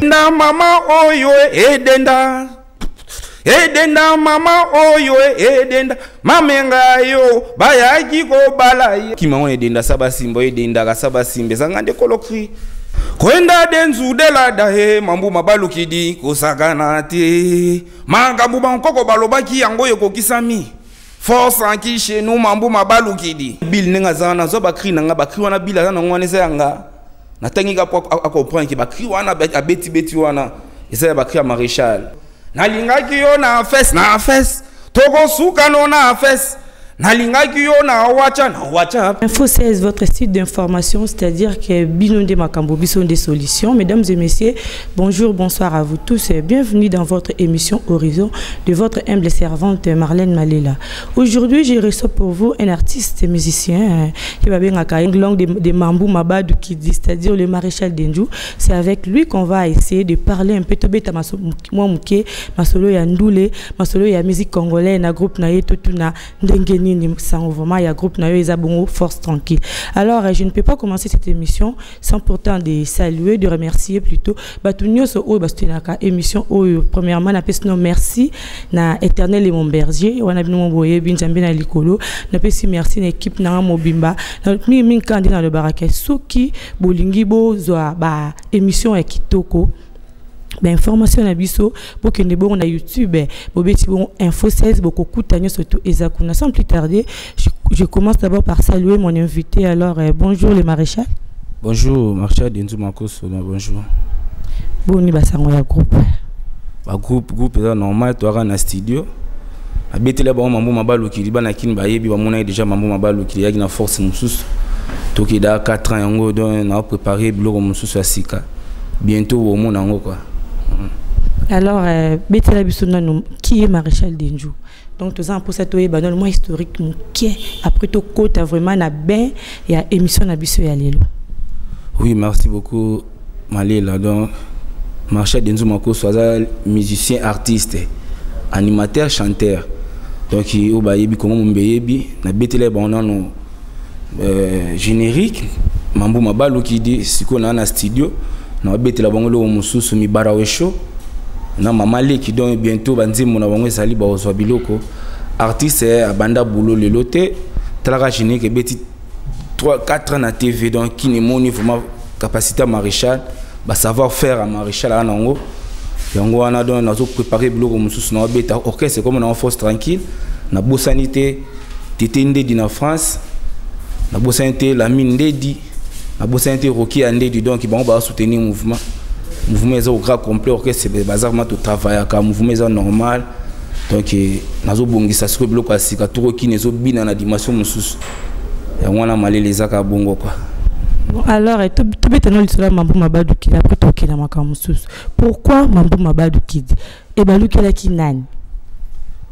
Na mama oyo edenda, edenda mama oyo edenda, mamenga yo bayaki kobala ye. Kima wana edenda sa basimba, edendaka sa basimba, ezanga nde kolokri. Kwenda denzudela dahe mambu mabalukidi kosakana te. Makambo bankoko balobaki yango ekokisami. Force anki chez nous mambu mabalukidi. Bill ndenge aza wana, azwa bacri na nga, bacri wana Bill aza nango wana eza ya nga. Natangi kaka po acomprendre ke bacri wana abeti-beti wana eza ya bacri ya maréchal. Nalingaki yo na fesse, na fesse, tokosuka no na fesse. Nalingaki yo na wacha, na wacha. Info 16, votre site d'information, c'est-à-dire que bino nde makambo, biso nde solution. Mesdames et messieurs, bonjour, bonsoir à vous tous et bienvenue dans votre émission Horizon de votre humble servante Marlène Malela. Aujourd'hui, je reçois pour vous un artiste musicien qui va bien à une langue de Mambou Mabadou qui dit, c'est-à-dire le maréchal Dendjou. C'est avec lui qu'on va essayer de parler un peu tobeta mwa muke, masolo ya ndule, masolo ya musique congolaise na groupe na ye totuna ndenge nini sango vraiment ya groupe na yo eza bongo Force Tranquille. Alors je ne peux pas commencer cette émission sans pourtant de saluer, de remercier plutôt bato nyonso oyo basoutenaka émission oyo. Premièrement, napesi no merci na Éternel et mon berger wana bino mo boyebi Nzambe na likolo. Napesi merci na équipe na nga mobimba mingi mingi kandi na lobaka soki bolingi bozwa ba émission ya kitoko, ba information na biso, bokende bongo na YouTube, bobeti bongo Info 16, bokokuta nyonso tu eza kuna. Sans plus tarder, je commence d'abord par saluer mon invité. Alors bonjour le maréchal. Bonjour maréchal Denzou Makoso, bonjour. Boni basango ya groupe? Ba groupe eza normal, toaka na studio. Abetela bango mambo mabalukili, bana kini bayebi, bamonaki déjà mambo mabalukili yaki na force mosusu. Tokenda 4 ans yango, donc na préparé biloko mosusu ya sika. Bientôt bomona yango quoi. Alors betela biso nanu qui est maréchal Dendjou. Donc toza mposa toyeba nanu mwa historique moke, après tokota vraiment na bain ya émission na biso ya lelo. Oui, merci beaucoup Malela. Donc maréchal Denzou Makoso aza musicien, artiste, animateur, chanteur. Donc oyo bayebi Kongo mombe yebi, nabetela bango nano générique mambu mabalukidi. Sikoyo naa na studio, nabetela bango eloko mosusu mibara wesho na mama leki. Donc bientôt banzembo na bango ezali, bakozwa biloko. Artiste abanda boulot lelo te, talaka générique ebeti 3 4 ans na TV. Donc kini emoni vraiment capacité ya maréchal, basavoir faire ya maréchal aa nango yango wana. Donc nazo préparer biloko mosusu na babeta orchestre comme na Force Tranquille. Nabosani te Tete Ndedi na France, nabosani te Lamine Ndedi, nabosani te Roki ya Ndedi. Donc bango bazosoutenir mouvement, mouvement eza au grand complet, orchestre baza vraiment totravaillaka, mouvement eza normal. Donc nazobongisa sikoyo biloko ya sika, tokokini ezobina na dimension mosusu. Yango wana malele ezaka bongo quoi. Bon, alors tobetana lisolo ya mambo mabadukidi, après tokenda makambo mosusu. Pourquoi mambo mabadukidi? Ebalukelaki nani?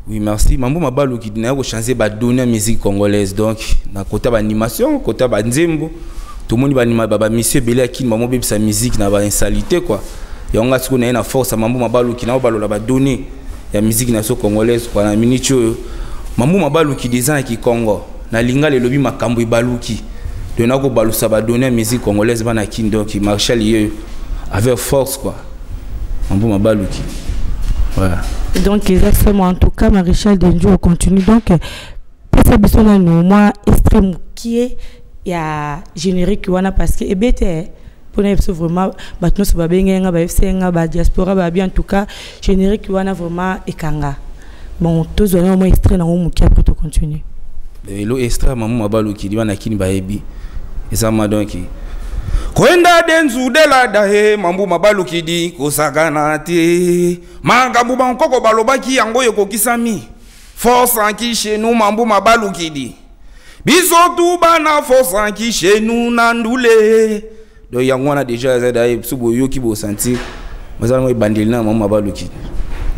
Oui, merci. Mambo mabalukidi naye kochanger badonnées ya musique congolaise. Donc na kota baanimation, kota banzembo, tomoni bamission ebele ya kini bamobebisa musique na bainsalité quoi. Yango nga sikoyo naye na force ya mambo mabaluki, na balola badonnées ya musique na biso congolaise quoi. Na minute oyo mambo mabaluki eza na kikongo, na lingala elobi makambo ebaluki. Donc nakobalusa badonnées ya musique congolaise bana kini. Donc maréchal yeyo avec force quoi, mambo mabaluki, voilà. Donc exactement, en tout cas maréchal Denjo, on continue. Donc pesa biso nanu mwa extrait mokie ya générique wana, parce que ebete mpona biso vraiment bato nyonso babenge nga, bayebisa nga badiaspora babi. En tout cas générique wana vraiment ekanga. Bon, tozwa nano mwa extrait nango mokie, après tocontinue. Elo extrait mamo mabaluki, bana kini bayebi eza ma. Donc kwenda denzudela dahe mambu mabalukidi kosakana te, makambo bankoko balobaki yango ekokisami. Force anki chez nous mambu mabalukidi, biso tu bana force anki chez nous na ndule. Donc yango wana déjà eza daye so boyoki bosentir bazala ngo ebandeli na mambu mabalukidi.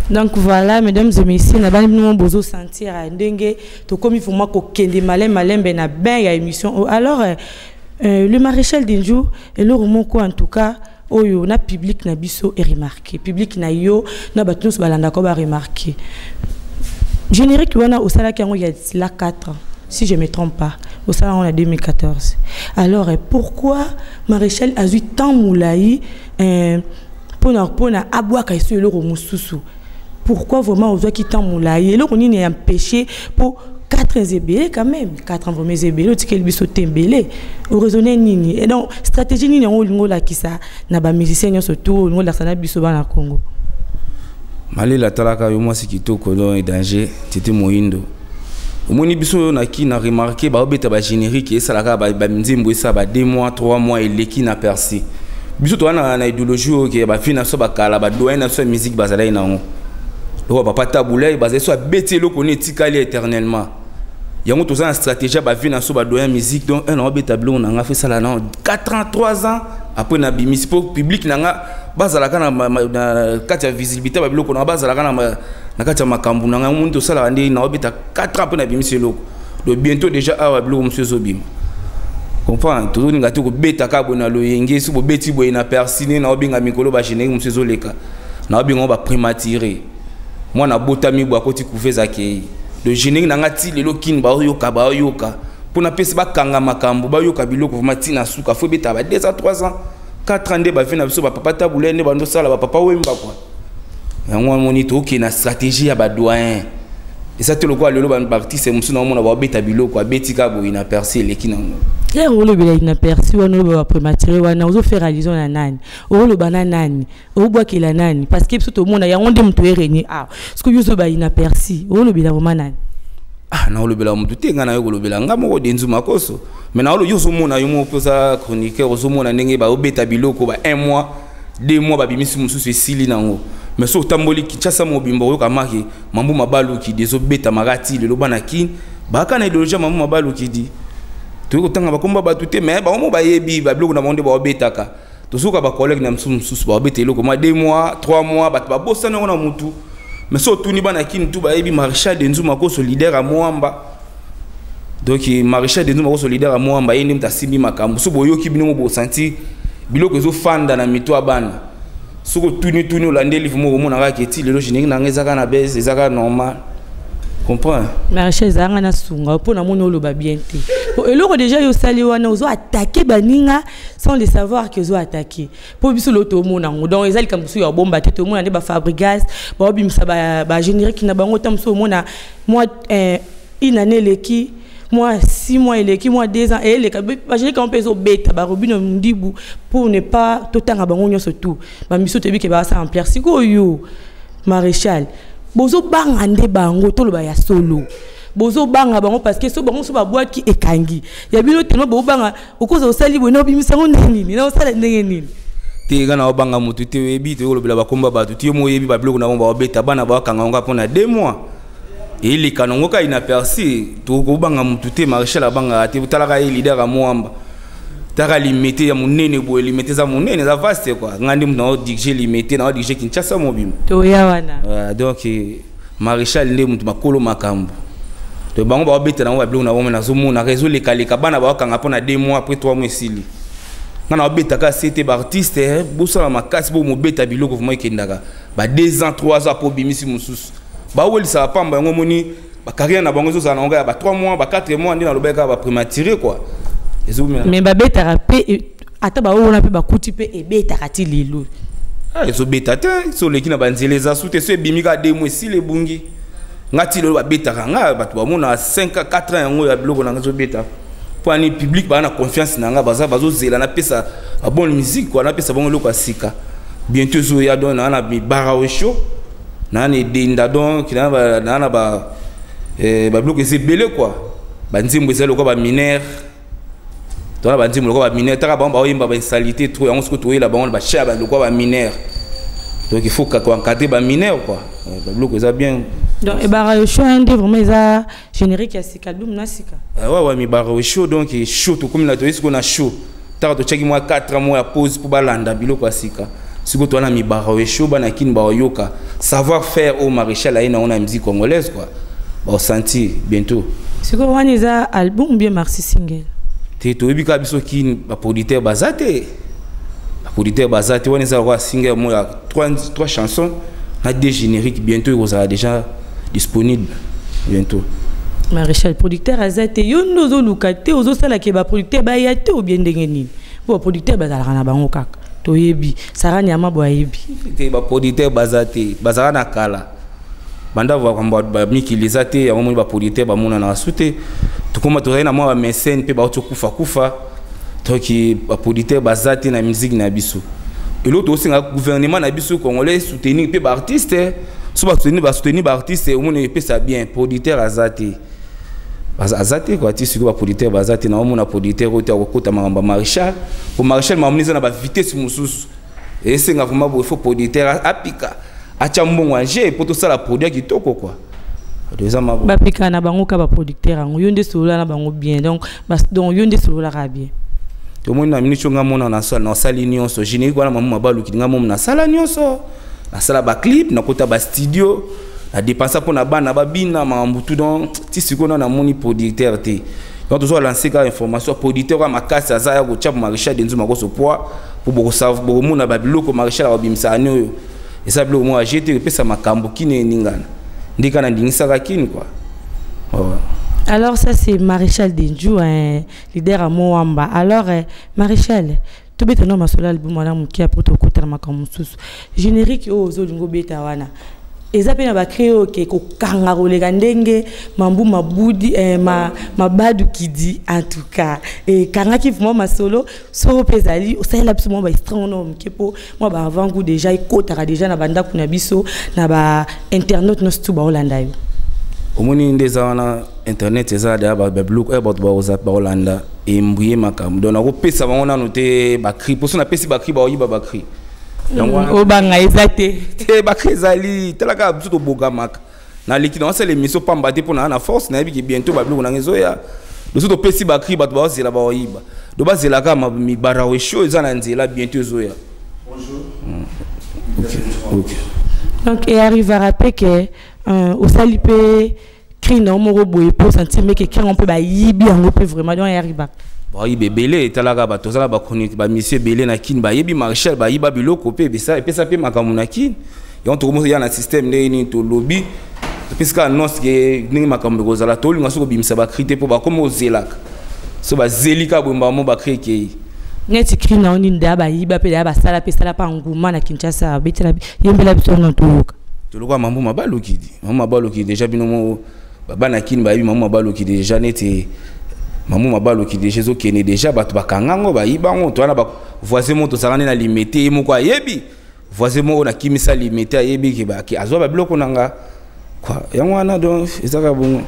Donc voilà, mesdames et messieurs, na bani bino bozo sentir ndenge tokomi vraiment kokende malembe malembe na bain ya émission. Alors le maréchal Dinjou, eloko moko en tout cas oyo na public na biso e remarqué, public na yo na bato nyonso balandaka ba remarqué, générique wana osalaki yango ya la 4 ans si je me trompe pas, osala yango na 2014. Alors pourquoi maréchal azwi temps molai? Mpona abwaka eso eloko mosusu. Pourquoi vraiment ozwaki temps molai? Eloko nini ya empêché mpo 4 ans ebele quand même? 4 ans vraiment eza ebele, otikeli biso te ebele. Oraisonne nini? Et donc stratégie nini yango olingi olakisa na bamusicien nyonso to olingi olakisa na biso bana Congo? Malela, atalaka yo mwasi kitoko, donc danger tete moyindo. Omoni biso oyo naki na remarquer, baobeta bagénérique, esalaka banzembo, esala ba 2 mois, 3 mois, eleki na percé. Biso toza na idéologie oyo ke bafille na biso bakala, badoyen na biso ya musique bazalaki nango, lokola papa Tabu Ley, bazali so abeti eloko ni etikali éternellement. Yango toza na stratégie ya bavie na biso, badoyen musique. Donc un naobeta biloko na nga, fo esala na 4 ans, 3 ans, après nabimisi, mpo public na nga bazalaka na kati ya visibilité, babiloko na nga bazalaka na kati ya makambo na nga. Moni tosalaka nde naobeta 4 ans mpe nabimisi eloko. Donc bientôt déjà awa biloko mosusu ezobima, comprendre? Tozolinga te kobeta kaka boye na loyenge. So bobeti boye na persine, naobenga mikolo bagénérique mosusu ezoleka, naobenga ngo baprématuré. Mwana abotami boye, akoti couveuse, akei. Le générique na nga ti lelo kini baoyoka, baoyoka mpona mpesi bakanga makambo, bayoka biloko vraiment ntina suka. Fo ebeta ba 2 ans, 3 ans, 4 ans, nde bavie na biso, bapapa Tabu Ley, nde bandosala, bapapa Wemba kua. Yango amoni tokende na stratégie ya badoyen. Eza te lokola lelo baartiste mosusu naomona baobeta biloko, abeti kaka boye na percé, eleki nango. Ere olobela inaperçu wana, oloba baprématuré wana, ozofaire allusion na nani? Oloba na nani? Obwakela nani? Parce que biso tomona yango nde moto erenie awa. Soki yo ozoba inaperçu, olobela vraiment nani? Ah, naolobela motu te. Ngai nayo kolobela nga moko Denzu Makoso. Mais naolo yo ozomona, yo moko mpe oza chroniqueur, ozomona ndenge baobeta biloko ba 1 mois, 2 mois, babimisi mosusu, esili nango. Mais so otamboli Kinshasa mobimba, oyoka maki Mambu Mabalukidi ezobetamaka ti lelo. Bana Kini baka na idéologie ya Mambu Mabalukidi. Toyei kotanga bakomba bato te, mais bango mo bayebi babiloko na bango nde baobetaka. Tozoka bacollègue na mosusu mosusu baobeta eloko mwa 2 mois, 3 mois, bato babosani yango na mutu. Mais so otuni bana Kini tu, bayebi Maréchal Denzu Makoso, leader ya Mwamba. Donc Maréchal Denzu Makoso, leader ya Mwamba, ye nde moto asimbi makambo. So boyoki bino mo, bosanti biloko ezofanda na mito ya bana. Soki otuni tuni, olandeli moko, omona kaka eti lelo générique na nga eza kaka na base, eza kaka normal, comprend? Maréchal, ezalanga na sunga mpo namoni oloba bien te. Po eloko déjà yo osali wana, ozo attaquer baninga sans le savoir ke ozo attaquer. Mpo biso lelo tomona yango, donc eza likambo mosusu ya bomba te. Tomona nde bafabrigas baobimisa bagénérique na bango, ta mosusu omona mwa une année eleki, mwa 6 mois eleki, mwa 2 ans eyeleka, bagénérique yango mpe ezobeta. Barobino Ndibu, pour ne pas totanga bango nyonso tout, bamiso toyebi ke basala ampleur. Sikoyo Maréchal, bozobanga nde bango, toloba ya solo, bozobanga bango parce que so bango so babwaki ekangi ya bino tellement bobanga. Okoza osali boye na obimisa yango ndenge nini, na osala ndenge nini? Te, nga na obanga motu te. Oyebi, toyekolobela bakomba bato te. Yo mo oyebi babiloko na bango baobeta, bana bakanga yango mpona 2 mois, eleka nango kaka inaperçu. Tokobanga motu te. Maréchal abangaka te. Talaka ye, leader ya Mwamba, taka Limete ya monene boye. Limete eza monene, eza vaste quoi. Nga nde moto naodirige Limete, naodirige Kinshasa mobimba. Toya wana. Donc Maréchal nde moto makolo makambo. Donc bango baobeta nango babiloko na bango, nazomonaka ezolekaleka, bana baokanga mpona 2 mois, après 3 mois esili. Nga na obetaka se te. Baartiste bosala makasi, bo mobeta biloko vraiment ekendaka ba 2 ans, 3 ans, po obimisi mosusu, bawelisaka pamba. Yango omoni bacarrière na bango ezozala nango ya ba 3 mois, ba 4 mois. Nde nalobaki kaka baprématuré quoi, ezomela. Mais babetaka mpe, ata baoyo wana mpe bakuti mpe ebetaka ti lelo. Ah, ezobeta te. So oleki na banzela, eza su te. So ebimi kaka 2 mois, esili, ebungi. Nga ti lelo babetaka nga, bato bamona 5 4 ans yango ya biloko na nga ezobeta. Mpo ani public baa na confiance na nga, baza bazozela napesa babonne musique quoi, napesa bango eloko ya sika. Bientôt ezoya. Donc naa na mibara show, naa na edenda, donc naa na babiloko eza ebele quoi. Banzembo eza lokola baminere, tona banzembo lokola baminere. Taka bango baoyemba bainsalité trop. Yango soki toyela bango bachaya lokola baminere. Donc il faut koencadrer baminere quoi. Babiloko eza bien. Donc ebara show nde vraiment eza générique ya sika, album na sika? Ouais, mibara show. Donc show tokomi na, toyei sikoyo na show. Taka totiaki mwa 4 mois ya pause mpo balanda biloko ya sika. Sikoyo toza na mibara show. Bana Kini baoyoka savoir faire oyo Maréchal aye nango na musique congolaise quoi, baosentir bientôt. Sikoyo wana eza album bien maxi single? Te, toyebi kaka biso Kini, baproducteur baza te, baproducteur baza te. Wana eza lokola single moko ya 3 chansons na deux génériques. Bientôt ekozala déjà disponible, bientôt. Maréchal, producteur aza te, yo nde ozoluka te, ozosalaka baproducteur baya te, obie ndenge nini? Po baproducteur bazalaka na bango kaka. Toyebi Sara Nyama bo ayebi te. Baproducteur baza te, bazala na kala banda makambo bamikili eza te. Yango moni baproducteur bamonanaka su te. Tokóma tozali na mwa bamécène mpe bauti kokufa kufa. Donc baproducteur baza te na musique na biso. Eloko tokosenga gouvernement na biso congolais, soutenir mpe baartiste. So basoutenir baartiste, omoni epesa bien. Producteur aza te, aza te quoi. Ti sikoyo baproducteur baza te. Naomona producteur oyo te akokota makambo ya Maréchal, po Maréchal makambo eza na bavitesse mosusu. Esenga vraiment boye, faut producteur apika, atya mbongo anje po tosala produit ya kitoko quoi. Eza mabo. Bapika na bango ka baproducteur yango, yo nde solola na bango bien. Donc yo nde sololaka bien. Tomoni na miniti oyo nga mona nasali nyonso, générique wana mamu mabaluki, nga momo nasala nyonso, nasala baclip, nakota bastudio, nadepensa mpo na bana babina makambo tu. Donc ti sikoyo na namoni producteur te. Donc tozo lancer kaka information, producteur ya makasi aza ya kotia Maréchal Denzu Makoso poids, po bokomona babiloko Maréchal akobimisaka ni oyo eza biloko moko aje te, epesa makambo kini eningana nde kaka nandingisaka kini quoi. Ouais. Alors ça, c'est Maréchal Denju, hein, leader à Moamba. Alors Maréchal, tobeta no masolo album wana moke, après tokotala makambo mosusu. Générique oyo ozolinga obeta wana eza mpe na bacri oyo ke kokanga koleka ndenge mambu mabudi mabadukidi. En tout cas ekangaki vraiment masolo. Soko mpe ezali, osalela biso mwa baextrait wana moke, mpo mwa baavant-goût déjà ekotaka déjà na bandako na biso, na bainternaute nyonso tu baolanda yo. Omoni nde eza wana, internet eza deya babiloko oyo bato bakolanda embrouye makambo. Donc nakopesa bango nano te bacri, mposo napesi bacri, baoyiba bacri. Obanga eza te. Te, bacri ezali. Tala kaka biso tobogamaka, naleki naosala émission pamba te, mpo na na force nayebi ke bientôt babiloko nanga ezoya. Loso topesi bacri, bato baozela, baoyiba. Do bazelaka mibarawe show eza na nzela, bientôt ezoya. Ok. Donc earrivera mpe ke osali mpe cri na yo moko boye mpo sentir meke cri yango mpe bayibi yango mpe vraiment? Donc earrivaka? Bayiba ebele. Etalaka bato ozala bachronique, bamisie ebele na Kini bayebi Maréchal, bayiba biloko mpe epesa mpe makambo na Kini. Yango tokomoya ya na système ndenge nini tolobi, topesi kaka annonce ke ndenge makambo ekozala. Tolinga soki kobimisa bacri te, mpo bakomi ozelaka so bazeli kaka boye, mbamo bacri ekei. Neti cri na yo nini deya bayiba mpe deya basala mpe esala mpe nguma na Kinshasa? Betela, yembela biso na toyoka. Toloka mambo mabalukidi, mambo mabaluki déjà. Bino mo bana Kini bayebi mambo mabaluki déjà. Neti mambo mabaluki déjà ezokende déjà, bato bakanga yango, bayiba yango. Towana bavoisin moko tozalaka nde na Limete, ye moko ayebi. Voisin moko nakimisa Limete, ayebi ke azwa babiloko na nga quoi. Yango wana, donc ezaka bongo.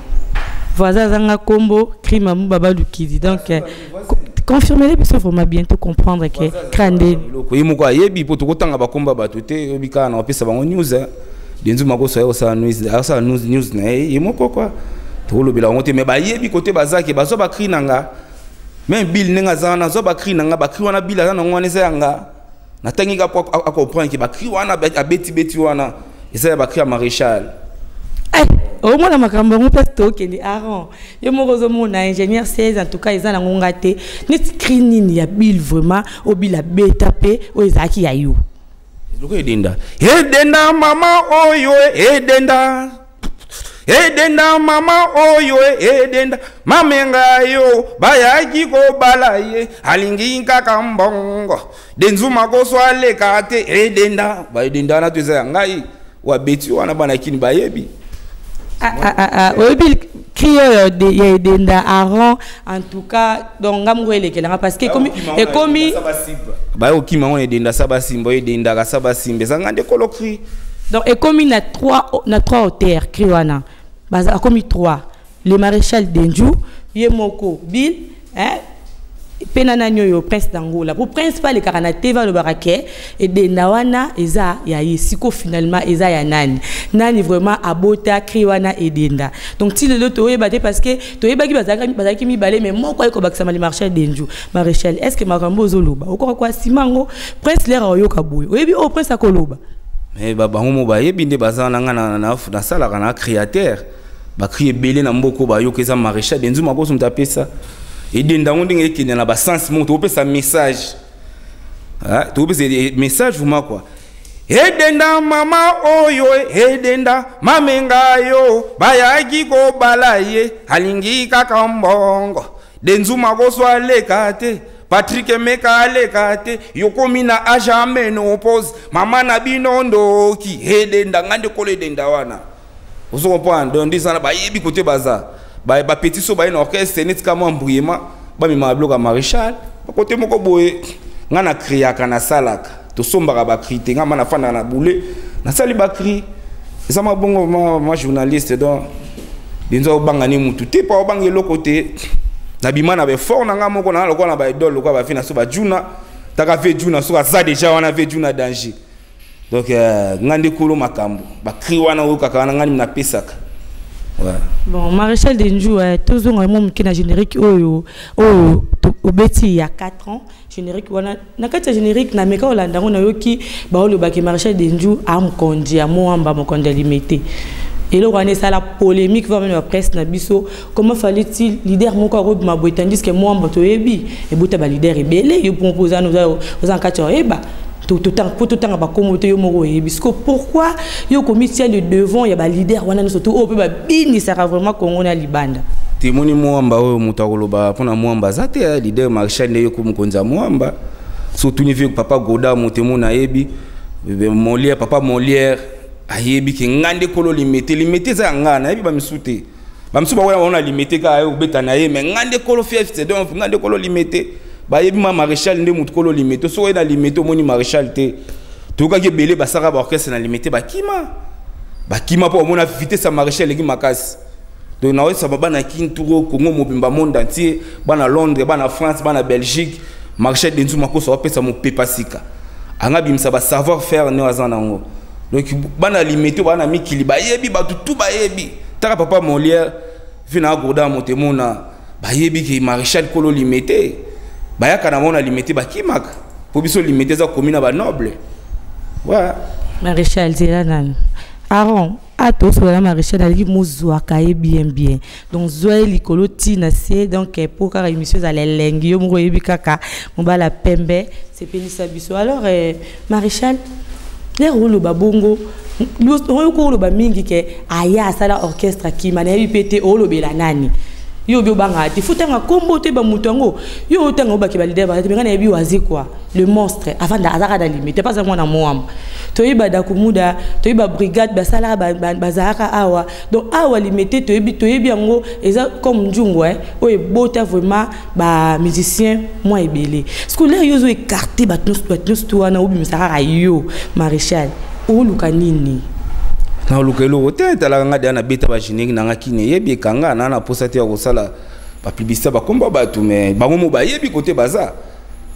Voisin azanga kombo, cri mamu babalukidi. Donc confirmez biso vraiment bientôt, comprendre ke cri nde. Eloko ye moko ayebi, mpo tokotanga bakomba bato te. Oyebi kaka na kopesa bango news. Denzu Makoso aye kosala news, asala news na ye, ye moko quoi. Tokolobela bango te, mais bayebi kote bazaki bazwa bacri na nga. Même Bill ndenge aza wana, azwa bacri na nga. Bacri wana Bill aza nango wana eza ya nga. Natangi kaka po acomprendre ke bacri wana abetibeti wana eza ya bacri ya Maréchal. Omona makambo yango mpe tokende. Aron, yo moko ozomona ingénieur 16. En tout cas eza nango nga te. Neti cri nini ya Bill vraiment oyo Bill abeta mpe oyo ezalaki ya yo? Eloko edenda, edenda mama oyo, edenda, edenda mama oyo, edenda mamenga yo bayaki kobala ye, alingi kaka mbongo, Denzu Makoso aleka te. Edenda, baedenda wana to eza ya ngai wabeti wana, bana Kini bayebi. Ah, ah, ah, ah. Oyebi cri oyo ya edenda, Aron? En tout cas, donc nga moko elekelanga parce que ekomi Baye okima ngo edenda sa basimba, oyo edendaka sa basimba, eza nga nde kolo cri. Donc ekomi na trois auteurs. Cri wana baza akomi trois: le Maréchal Denju ye moko, Bill, hein, mpe na nani oyo, Prince d'Angola. Po Prince mpe alekaka na TV, alobaka ke edenda wana eza ya ye. Siko finalement eza ya nani? Nani vraiment abota cri wana edenda? Donc ti lelo toyeba te, parce que toyebaki bazalaki mibale, mais moko aye kobakisama, le Maréchal Denju. Maréchal, est ce que makambo ozoloba okoka kwa nsima yango? Prince lere oyoka boye, oyebi oyo Prince akoloba. Mais bango mo bayebi nde baza na nga. Nasalaka na créateur bacri ebele na mboka oyo bayoka eza Maréchal Denzu Makoso moto apesa edenda yango. Ndenge ekende na basens moko, tokopesa message, tokopesa message vraiment quoi. Edenda mama oyo, edenda mamenga yo bayaki kobala ye, alingi kaka mbongo, Denzu Makoso aleka te. Patrick Emeka aleka te, yokomi na age ya ménopause, mama na bino ndoki edenda, nga nde kolo edenda wana. Ozo comprendre? Donc ndisa na bayebi kote baza bapetit so baye na orchestre neti ka mwa embrouillement, bamemaka biloko ya Maréchal bakote moko boye. Nga na criaka, nasalaka, tosombaka bacri te. Nga ma nafandaka na bule, nasali bacri, eza mabongo ma journaliste. Donc denzo obanga ni mutu te, mpo obanga eloko te. Nabima na baeffort na nga moko na lokola na baidole, lokola bafi na so bajuna taka ve juna soki aza déjà wana ve juna danger. Donc nga nde kolo makambo, bacri wana oyo kaka wana nga nini napesaka. Ouais. Bon, Maréchal Denju, tozonga mo moke na générique oyo obeti ya 4 ans. Générique wana, na kati ya générique na meka olanda yango, nayoki baolobaki Maréchal Denju a mokonzi ya Moamba, mokonzi ya Limete. Eloko wana esala polémique vraiment na presse na biso. Comment fallait-il leader moko akobima boye, tandis que Moamba toyebi ebota baleader ebele? Yo mpo oza na kati ya oyeba po totanga bakombo te, yo moko oyebi siko pourquoi yo komitia le devant ya baleader wana nyonso to oyo mpe babinisaka vraiment Kongo na libanda. Temoni Mwamba oyo, moto akoloba mpona Mwamba aza te. Leader Maréchal nde yo mokonzi ya Mwamba. So tuni vie papa Goda, moto emo nayebi Molière, papa Molière ayebi ke nga nde kolo Limete. Limete eza ya nga, nayebi bamisu te. Bamisu bakoya bango na Limete kaka ye kobeta na ye, mais nga nde kolo fief, donc nga nde kolo Limete. Bayebi ma Maréchal nde motu kolo Limete. Soki oye na Limete, omoni Maréchal te. Toyokaki ebele basalaka baorchestre na Limete, bakima, bakima mpo bamona vitesse ya Maréchal eleki makasi. Donc naoyesaba bana Kinturo, Congo mobimba, monde entier, bana Londres, bana France, bana Belgique, Maréchal Denzu Makoso apesa mopepa sika, anga bimisa ba savoir faire ne aza nango. Donc bana Limete, bana mikili bayebi, bato tu bayebi. Taka papa Molière vi na agoda motemona, bayebi ke Maréchal kolo Limete. Bayaka na mona Limete, bakimaka po biso Limete eza komi na banoble. Ouais. Maréchal, zela nani Aaron atosola na Maréchal, alingi mozwaka ye bien bien. Donc zwa ye likolo ntina se. Donc po kaka émission ezala elengi, yo moko oyebi kaka mobala pembe sepelisa biso. Alors Maréchal, lere oloba bongo, oyoki oloba mingi ke aya asala orchestre akima, nayebi mpe te olobela nani. Yo obi obangaka te, futanga kombo te, bamoto yango yo otanga obaki baleader baza te. Me ngai nayebi wazi quoi, le monstre avanda azaka na Limete, mpe aza mwana Moamba. Toyebi badakumuda, toyebi babrigade basalaka, bazalaka awa. Donc awa Limete toyebi, toyebi yango eza comme nzungu oyo ebota vraiment bamusicien mwa ebele. Parce que lere yo ozo écarte bato nyonso to wana, obimisa kaka yo Maréchal, oluka nini? Naoluka eloko te. Etalaka nga deya, nabeta bagénérique nanga kini, eyebi ekanga na posa te ya kosala bapublicité, bakomba bato. Mais bango mo bayebi kote baza,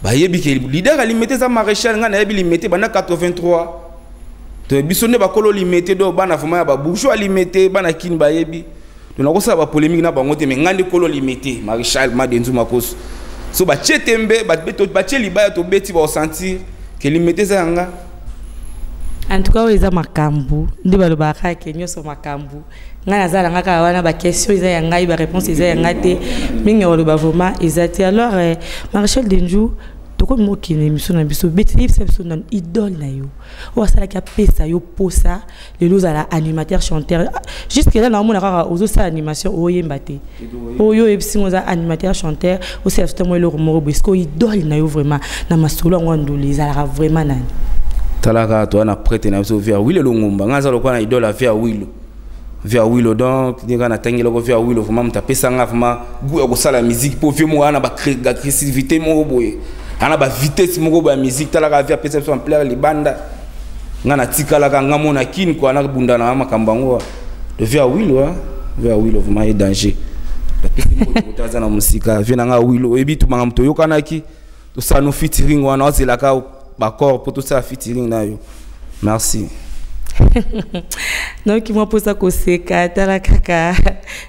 bayebi ke leader ya Limete eza Maréchal. Ngai nayebi Limete banda 83. To biso nde bakolo Limete, do bana vraiment ya babourgeois Limete, bana Kini bayebi. To nakosala bapolémique na bango te, mais ngai nde kolo Limete, Maréchal Madenzu Makoso. So batie tembe, batie libaya, tobeti, baosentir ke Limete eza yanga. En tout cas oyo eza makambo nde balobaka kaka ke nyonso makambo. Ngai naza nanga kaka wana, baquestion eza ya ngai, baréponse eza ya ngai te. Mingi ya koloba vraiment eza te. Alors Maréchal Denju, tokomi mokende émission na biso. Beti, yebisa biso nanu idole na yo oyo asalaki apesa yo posa lelo ozala animateur chanteur. Jusque là naomona kaka ozosala animation, oyemba te. Oyo oyebisi ngo oza animateur chanteur, osala biso ntango eloko moko boye. Sikoyo idole na yo vraiment na masolo yango ya ndolo ezalaka vraiment nani? Talaka, toza na prêtre na biso, via Wilo Longomba. Ngai aza lokola na idole ya via Wilo, via Wilo. Donc ndenge kaka natangi eloko via Wilo, vraiment moto apesanga vraiment goût ya kosala musique, mpo vie moko aa na baagressivité moko boye, aa na bavitesse moko boye ya musique. Talaka, vie apesa biso ampleur libanda. Ngai natikalaka nga mona Kini kua, nabunda na makambo yango de via Wilo. Via Wilo vraiment ye danger, aza na mosika. Vie na nga Wilo, oyebi tumanga moto oyokanaki, tosala no featuring wana, ozelaka baccord mpo tosala featuring na yo. Merci. Donc mwa mposa koseka, tala kaka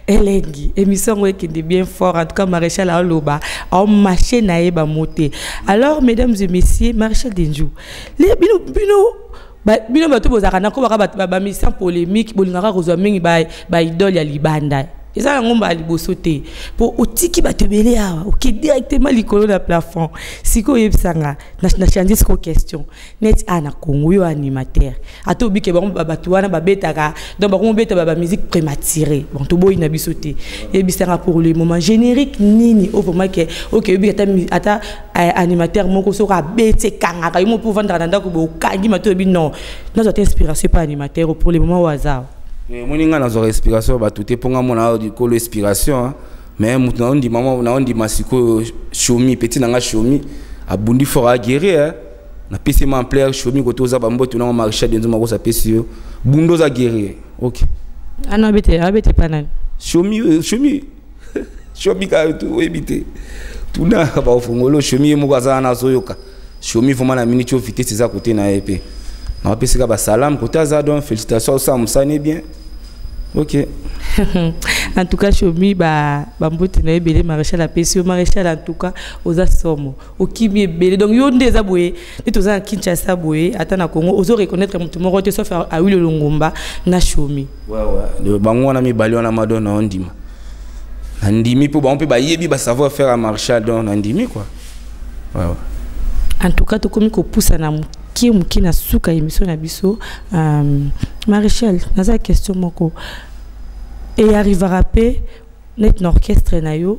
elengi émission yango ekende bien fort. En tout cas Maréchal aoloba, aomarche na ye bamo te. Alors mesdames et messieurs, Maréchal Denju, bino bino bino bato bozalaka na kobaka bamission polémique, bolingaka kozwa mingi baidole ya libanda. Eza yango mbala liboso te mpo otiki bato ebele awa, oke directement likolo na plafond. Sikoyo oyebisanga na change sikoyo question neti a na Congo, yo animateur, ata obike bango bato wana babetaka, donc bakomobeta bamusique prématuré. Bon, toboyi na biso te. Yebisanga, pour le moment, générique nini o vraiment ke oke oyebi ata animateur moko soki abeti ekangaka yo mo mpo ovandaka na ndako boye, okangi mato, oyebi non, nazwa te inspiration pa animateur pour le moment oyo aza? Omoni, ngai nazwaka inspiration ya bato te, mpo nga mona likolo inspiration. Mais moto naondima, naondima sikoyo Shomi, petit na nga Shomi abundi fort, aguerrier. Napesi ma ampleur Shomi kote oza, bambote nango Maréchal Denzo Makoso apesi yo bundo, oza guerrier, ok. Ana abete, abete pa nani? Shomi, Shomi, Shomi kaka, oyebi te, tuna bafongolo Shomi ye moko aza wana, azoyoka. Shomi vraiment, na miniti oyo vitesse eza kote na ye, mpe napesika basalam kote aza. Donc félicitation, osala mosani bien, ok. En tout cas, Shomi, bambote na ebele Maréchal apesi yo. Maréchal, en tout cas oza somo, okimi ebele. Donc yo nde eza boye nde toza na Kinshasa boye, ata na Congo ozo reconnaître moto moko te sauf Awilo Longomba na Shomi. Ouais, bango wana mibale wana mado na ondima, nandimi mpo bango mpe bayebi basavoir faire ya Maréchal, donc nandimi quoi, ouais. En tout cas, tokomi kopusa na moke moke na suka émission na biso. Maréchal, naza question moko eyarrivera mpe neti na orchestre na yo,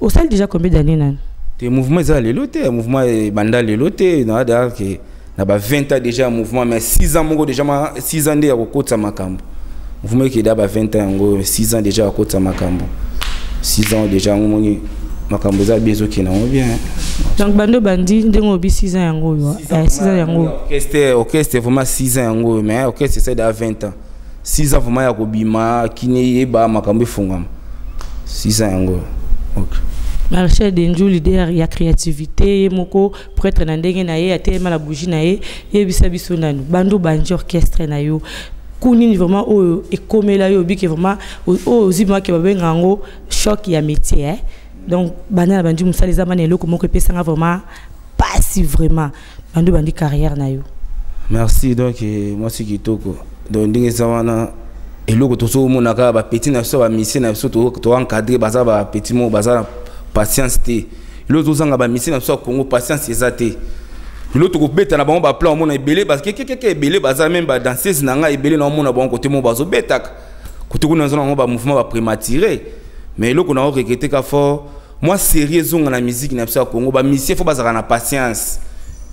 osali déjà combien d'années nani? Te, mouvement eza lelo te, mouvement ebanda lelo te. Na ke na ba 20 ans déjà mouvement, mais 6 ans moko déjà, ma 6 ans nde ya kokotisa makambo. Mouvement ekeda ba 20 ans yango, 6 ans déjà ya kokotisa makambo, 6 ans déjà yango. Moni makambo eza bien, ezokende yango bien. Donc bando bandi ndenge obi 6 ans yango oyo, 6 ans yango. Orchestre vraiment 6 ans yango oyo, mais orchestre esa da 20 ans. 6 ans vraiment ya kobima kini, yeba makambo efungama, 6 ans yango, ok. Maréchal Denju, leader ya créativité, ye moko prêtre na ndenge na ye, atelema na bougie na ye. Yebisa biso nanu, bando bandi orchestre na yo, kunini vraiment oyo ekomela yo, obike vraiment oyo ozimaki, babenga yango choc ya métier, eh? Donc banda na bandi mosala, eza bana eloko moko epesanga vraiment pasi, vraiment bando bandi carrière na yo. Merci. Donc mwasi kitoko. Donc ndenge eza wana, eloko tozomona kaka bapeti na biso, bamusicien na biso toencadre, baza bapeti moko baza na patience te. Eloko tozanga, bamusicien na biso ya Congo, patience eza te. Eloko tokobeta na bango baplan, omona ebele kekekeke, ebele baza même badanseuse na ngai ebele, naomona bango kote moko bazobetaka kote kuna, naza nango bamouvement baprématuré. Mais eloko na oregretter ka fort, mwa série ezonga na musique na biso ya Congo, bamusicien faut bazalaka na patience.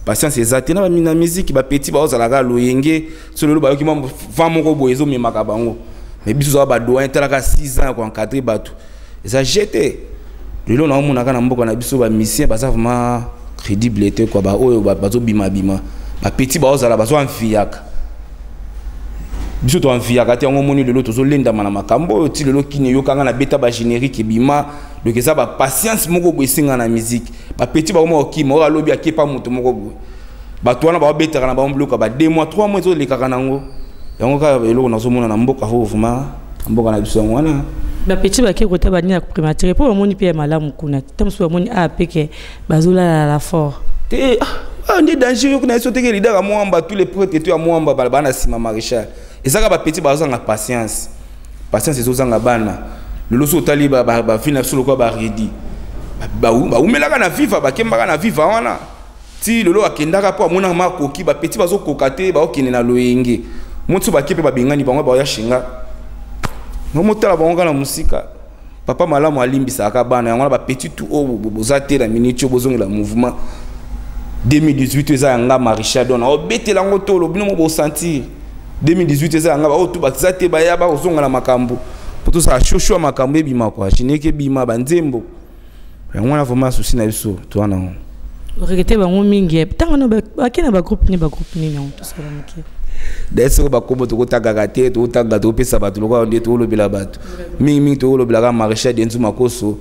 Patience eza te na musique. Bapeti baozalaka loyenge, so lelo bayoki mwa vent moko boye ezomemaka bango. Mais biso tozala badoyen, talaka 6 ans ya koencadre bato, eza jete. Lelo naomonaka na mboka na biso bamusicien baza vraiment crédible te quoi. Baoyo bazobimabima, bapeti baozala bazoenviaka biso, toenviaka te. Yango omoni lelo tozolendama na makambo oyo ti lelo kini eyokanga na beta bagénérique ebima. Donc eza bapatience moko boye esenga na musique. Bapeti bakoma kokima, oyo alobi akepa moto moko boye, bato wana baobetaka na bango biloko ba 2 mois, 3 mois, ezolekaka nango. Yango kaka eloko nazomona na mboka oyo vraiment, na mboka na biso, yango wana. Bapeti bake kota banini ya prématuré mpo bamoni mpe ya malamu kuna te. Mosusu bamoni a peke bazolalala fort. Te, ah, nde danger yoki na biso teke leader ya Mwamba, tous les prêtres to ya Mwamba bana na nsima Maréchal. Ezaka bapeti bazozanga patience, patience ezozanga bana. Lelo so otali bavi na biso lokola baredi baumelaka na Viva, bakembaka na Viva wana ti lelo akendaka mpo amonaka makoki. Bapeti bazokoka te, baokende na loyenge moti so bake mpe babengani bango, baoya shinga ngomotala bango kaka na mosika. Papa malamu alimbisaka bana. Yango wana bapeti tu oyo boza te na miniti oyo, bozongela mouvement. 2018 eza yanga Maréchal, donc naobetela yango tolo bino mo bosentir. 2018 eza yanga. Baoyo tu baza te, baya bakozonga na makambo po tozala shosho ya makambo ebima kua, générique ebima, banzembo. Yango wana vraiment souci na biso toza nango. Oregretter bango mingi ntango no bake na bagroupe nini, bagroupe nini yango, tosala moke. Daye soko bakombo tokotangaka te, tokotanga tokopesa bato lokola nde tokolobela bato mingimingi. Tokolobelaka Maréchal Denzu Makoso,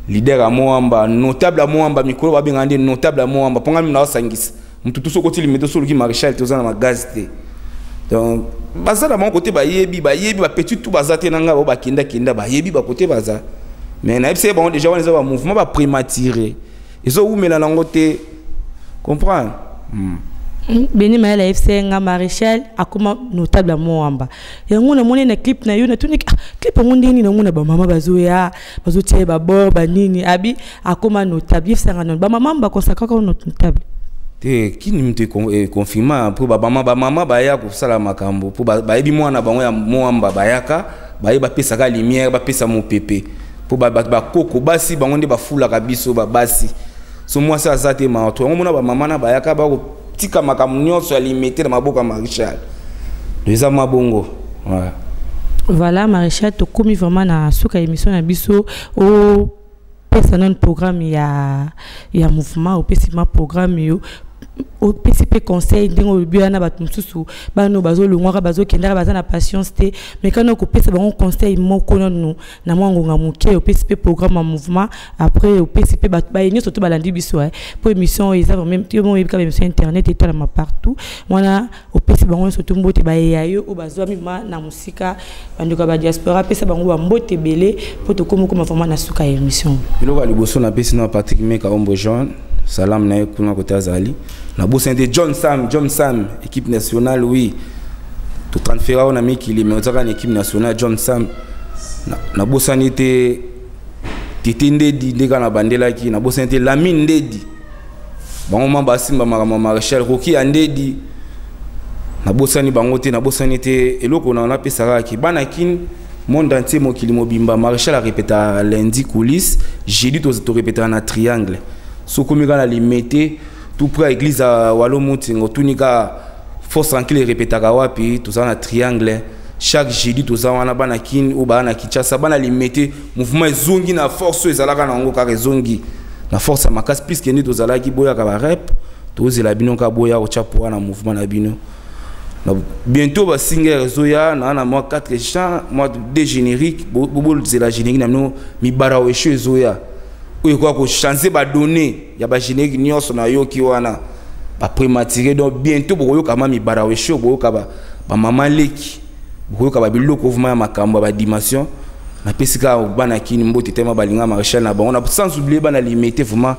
leader ya Moamba, notable ya Moamba. Mikolo babengaka nde notable ya Moamba, mpo ngai naosangisa motu tu. Soki otilimi to soluki Maréchal te, oza na magazi te. Donc baza na bango kote, bayebi, bayebi bapeti tu baza te na ngai, bao bakendakenda, bayebi bakote baza. Mais nayebisaki bango déjà, wana eza bamouvement baprématuré, ezowumela nango te, comprendre. Beni Mayala FC nga Maréchal akoma notable ya Moamba. Yango namoni na clip na yo, natuni: "Ah, clip yango ndenge nini yango na bamama bazoya, bazotia ba bord, banini?" Abi akoma notable, yebisanga nano, bamama bakonsakaka notable? Te, kini mutu econfirma mpo bamama baya kosala makambo mpo bayebi mwana bango ya Moamba. Bayaka, baye bapesaka lumière, bapesa mopepe mpo bakoko basi bango nde bafulaka biso babasi. So mwasi aza te, mawa to yango. Mona bamama na bayaka, bakotika makambo nyonso ya Limete na maboko ya Maréchal. Eza mwa bongo, ouais. Voilà, Maréchal, tokomi vraiment na suka émission na biso. Opesa nano programme ya mouvement, opesi ma programme yo, opesi mpe conseil ndenge olobi wana. Bato mosusu bana bazolongwaka, bazokendaka, baza na patience te, mais kana okopesa bango conseil moko nanu na mwa ngonga moke. Opesi mpe programme ya mouvement, après opesi mpe bato baye nyonso to balandi biso, mpo émission oyo eza vraiment, yo mo oyebi kaka, émission internet etalama partout wana. Opesi bango nyonso to mbote, bayeya yo oyo bazwami ma na mosika, bandeko ya badiaspora, apesa bango bambote ebele mpo tokómi okóma vraiment na suka ya émission. Eloko ya liboso, napesi na Patrick Meka Ombo Jean, salam na ye kuna kote azali. Nabosani te John Sam, John Sam, équipe nationale. Oui, totransfera oyo na mikili, mais ozaka na équipe nationale, John Sam. Nabosani te Tete Ndedi, nde kaka nabandelaki. Nabosani te Lamine Ndedi, bango ma basimba makambo ya Maréchal Roki ya Ndedi, nabosani bango te. Nabosani te eloko na napesaka kaki bana Kine, monde entier, mokili mobimba. Maréchal arépétaka lundi coulisse, jeudi torépétaka na Triangle. Soki okomi kaka na Limete, tout près église ya Walo Mutingo, otuni kaka Force Tranquille erépétaka wapi, toza na Triangle chaque jeudi, toza wana. Bana Kine oyo baa na Kinshasa, bana Limete, mouvement ezongi na force oyo ezalaka na yango, kaka ezongi na force ya makasi puisque nde tozalaki. Boyaka barep, tozela bino kaka, boya kotya poa na mouvement na bino. Bientôt basinger ezoya na mwa 4 chants, mwa 2 générique. Bozela générique na bino, Mibara Wesho ezoya, oyo ekoka kochange badonnées ya bagénérique nyonso. Nayoki wana baprématuré, donc bientôt bokoyoka ma Mibara Wesho, bokoyoka bamama leki, bokoyoka babiloko vraiment ya makambo ya badimension. Napesi kaka bana Kini mbote tema, balinga Maréchal na bango, sans oublier bana Limete, vraiment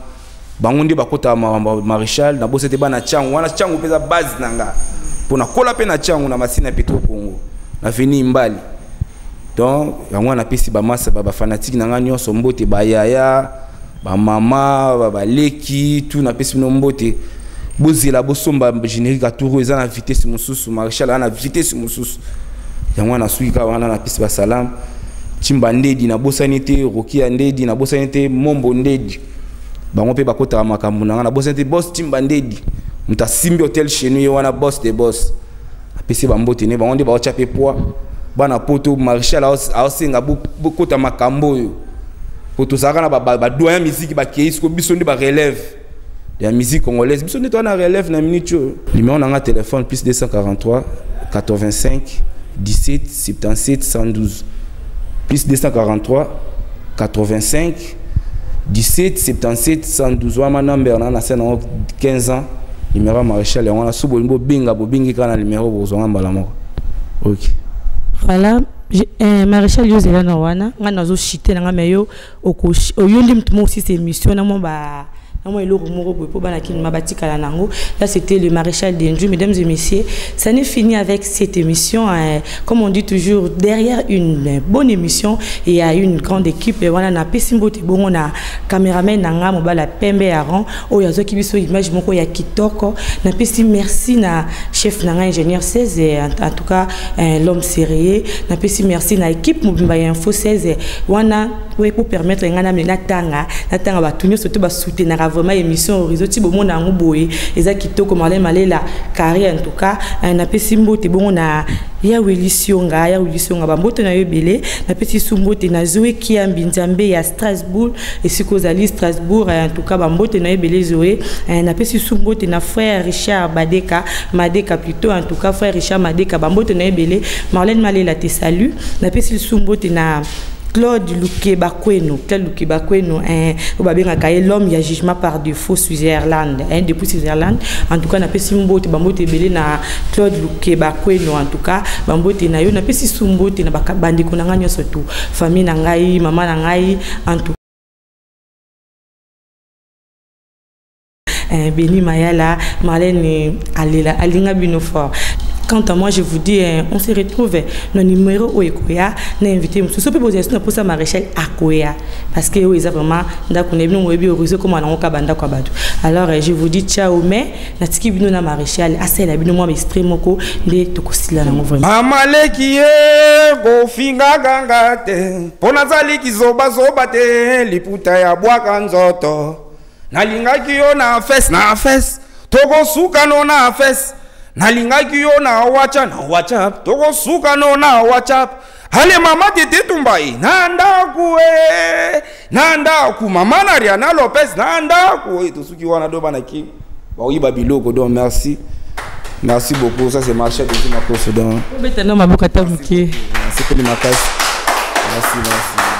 bango nde bakotaka makambo Maréchal. Nabosi te bana Tiango wana, Tiango mpenza base na nga, mpo nakola mpe na Tiango, na Masina Petro Congo, na veni Mbali. Donc yango wana napesi bamasa, bafanatike na nga nyonso mbote, bayaya, bamama, baleki, tu napesi bino mbote. Bozela, bosomba générique atour, eza na vitesse mosusu, Maréchal aza na vitesse mosusu. Yango wana nasuki kaka wana, napesi basalamu. Timba Ndedi, nabosani te Rokia Ndedi, nabosani te Mombo Ndedi, bango mpe bakotaka makambo na nga. Nabosani te boss Timba Ndedi, moto asimbi hotel chez nous, ye wana boss de boss, apesi bambote ne. Bango nde baotya mpe poids bana poto. Maréchal aosenga bokota makambo oyo po tozalaka na badoyen musique, bakei siko, biso nde barelève ya musique congolaise, biso nde toza na relève na minute oyo. Numéro na nga téléphone: plus 243 85 17 77 112, plus 243 85 17 77 112. Wana number na na se nango 15 ans, numéro ya Maréchal yango wana. So bolingi bobenga, bobengi kaka na numéro, bozwanga mbala moko. Ok. Voilà, Maréchal, yo ozela na wana, ngai nazoshite na ngai, me yo oyo nde motu moko osisa émission na mwa ba na mwa eloko moko boye mpo bana Kinima batikala nango. Là, c'était le Maréchal Denju, mesdames et messieurs. Ça n'est fini avec cette émission, hein. Comme on dit toujours, derrière une bonne émission, il y a une grande équipe. Wana napesi mbote bongo na caméraman na nga, mobala pembe ya rang oyo azwaki biso image moko ya kitoko. Napesi merci na chef na nga, ingénieur 16, en tout cas l'homme sérieux. Napesi merci na équipe mobimba ya Info 16 wana oyo pour permettre nga na natanga bato nyonso to basoutenaka vraiment émission Horizon ti bomona yango boye, eza kitoko. Marlène Malela Carré, en tout cas napesi mbote bongo na ya Wili Sionga, ya Wili Sionga, bambote na yo ebele. Napesi su mbote na Zoe Kiambi Nzambe ya Strasbourg, esika ozali Strasbourg, en tout cas bambote na yo ebele, Zoe. Napesi su mbote na frère Richard Badeka, Madeka plutôt, en tout cas frère Richard Madeka, bambote na yo ebele. Marlène Malela te salue. Napesi su mbote na Claude Lukeba Kweno, Claude Lukeba Kweno, hein, babengaka ye l'homme ya jugement par défaut, Switzerland, hein, depuis Switzerland. En tout cas, napesi mbote, bambote ebele na Claude Lukeba Kweno, en tout cas, bambote na yo. Napesi su mbote na bandeko na ngai nyonso tu, famille na ngai, mama na ngai, en tout Beni Mayala, Marlène Alela, Alinga Bino fort. Quant à moi, je vous dis, on se retrouve dans le numéro oyo ekoya na invité mosusu mpe bozali na mposa Maréchal akoya, parce que oyo eza vraiment ndako na bino. Moyebi Horizon koma nango ka bandako ya bato. Alors je vous dis ciao, mais natiki bino na Maréchal asalela bino mwa extrait moko nde tokosila nango vraiment. Mama leki ye, kofingaka nga te mpo nazali kizobazoba te. Liputa ya bwaka nzoto, nalingaki yo na fes na fes, tokosuka no na fes. Nalingaki yo na WhatsApp na WhatsApp, tokosuka no na WhatsApp. Ale mama tete tumbai na ndako e na ndako, mama na Riana Lopez na ndako e. Tosuki wana do bana ki baoyiba biloko. Donc merci, merci beaucoup. Ça, c'est Marchal de Makoso. Donc obeta no maboko ata moke. Merci, makasi, merci, merci.